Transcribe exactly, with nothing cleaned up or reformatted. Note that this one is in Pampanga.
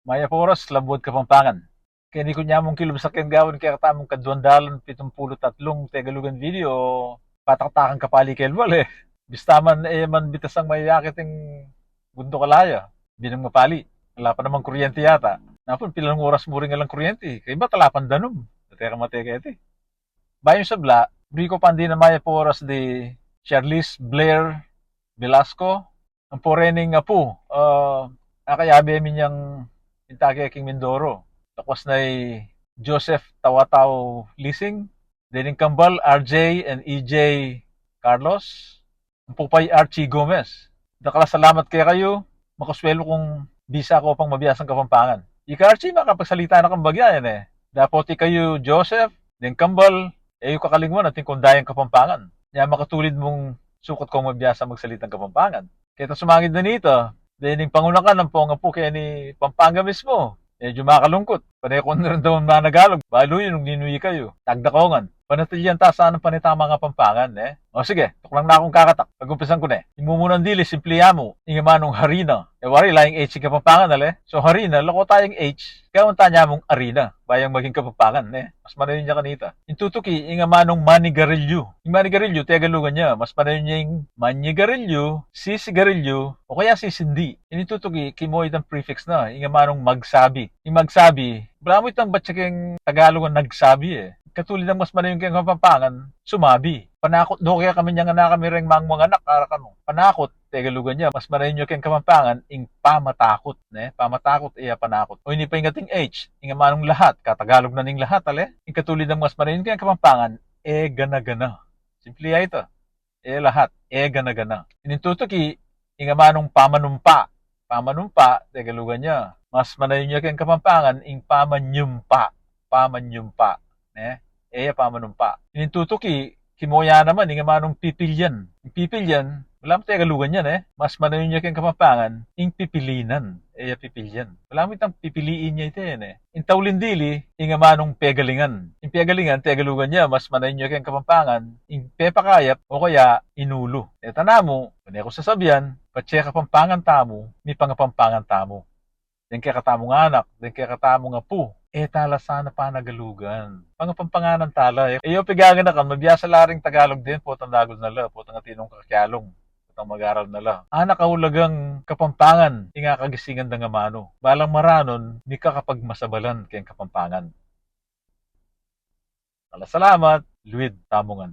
Mayap a oras, Labuad Kapampangan. Keni ku namung kilub saken gawan kekatamung kaduang dalan pitumpulu't atlung Tegalugan video, pataktakan kapali kelwal e. Bista man e man bitasang mayakit ing bunduk a laya, binung mapali. Ala pa namang kuryenti yata. Napun pilang oras mu ring alang kuryenti, kaybat ala pang danum. Mateka-mateka iti. Bayu ing sabla, buri ku pang dinan mayap a oras di Charlize Blair Velasco, ampo rening apu, ah, akayabe mi niang intake king Mindoro. Takwas na i Joseph Tawataw Lising, dening kambal R J and E J Carlos, ampo pa i Archie Gomez. Dakal a salamat kekayu, makasuelu kung bisa ko pang mabiasang Kapampangan. Ika Archie, makapagsalita na kang bagya yan e. Dapot ikayu Joseph, deng kambal, e yu kakalingwan atin kung dayang Kapampangan. Nya makatulid mung sukat kong mabiasa magsalitang Kapampangan. Keta sumangid na nita, dening pangunakan ampong apu keni Pampanga mismu. Medyu makalungkut. Pane kung naramdaman managalug, balu yu nung ninu ikayu. Tagdakongan. Panatilian ta sanang pane tamang Kapampangan, e. O sige, tuknang na kung kakatak. Pagumpisan ku ne. Ing mumunang dili, simple ya mu. Ing amanung harina. E wari, ala yang H ing Kapampangan, ale? So harina, lako tayang H, gawan ta namung arina. Ba yang maging Kapampangan, e. Mas manayun ya kanita. Ing tutuki, ing amanung manigarilyu. Ing manigarilyu, Tegalugan ya. Mas manayun ya ing manyigarilyu, sisigarilyu, o kaya sisindi. Ini tutuki, kimo itang prefix na, ing amanung magsabi. Ing magsabi, balamu itang batya keng Tagalog a nagsabi e. Katulid nang mas manayun keng Kapampangan, sumabi. Panakut do kaya kami nyang anak kami reng mangmang anak, ara kanu. Panakut, Tegalugan ya, mas manayun ya keng Kapampangan, ing pamatakut, ne? Pamatakut, e ya panakut. O ini pa ing ating H, ing amanung lahat, katagalog na ning lahat, ale? Ing katulid nang mas manayun keng Kapampangan, e gana-gana. Simple ya ita. E lahat, e gana-gana. Ining tutuki, ing amanung pamanumpa. Pamanumpa, Tegalugan ya. Mas manayun ya keng Kapampangan, ing pamanyumpa. Pamanyumpa. Ne? E ya pamanumpa. Ining tutuki, kimo ya naman, ing amanung pipilian. Ing pipilian, balamu Tegalugan ya, ne? Mas manayun ya keng Kapampangan, ing pipilinan. E ya pipilian. Balamu itang pipiliin ya ita, ne? Ing tauling dili, ing amanung pegalingan. Ing pegalingan, Tegalugan ya, mas manayun ya keng Kapampangan, ing pepakayap o kaya inulu. E ta namu, pane ku sasabian, patse Kapampangan tamu, mipangapampangan tamu. Deng kekatamung anak, deng kekatamung apu, e ta la sana panagalugan. Pangapampanganan ta la, e. E yu pigaganakan, mabiasa la ring Tagalog den, potang dagul na la, potang atin nung kakialung. Potang mag-aral na la. Anak a ulagang Kapampangan, ing akagisingan dang amanu. Balang maranun, mikakapagmasabalan keng Kapampangan. Ala salamat, luid tamu ngan.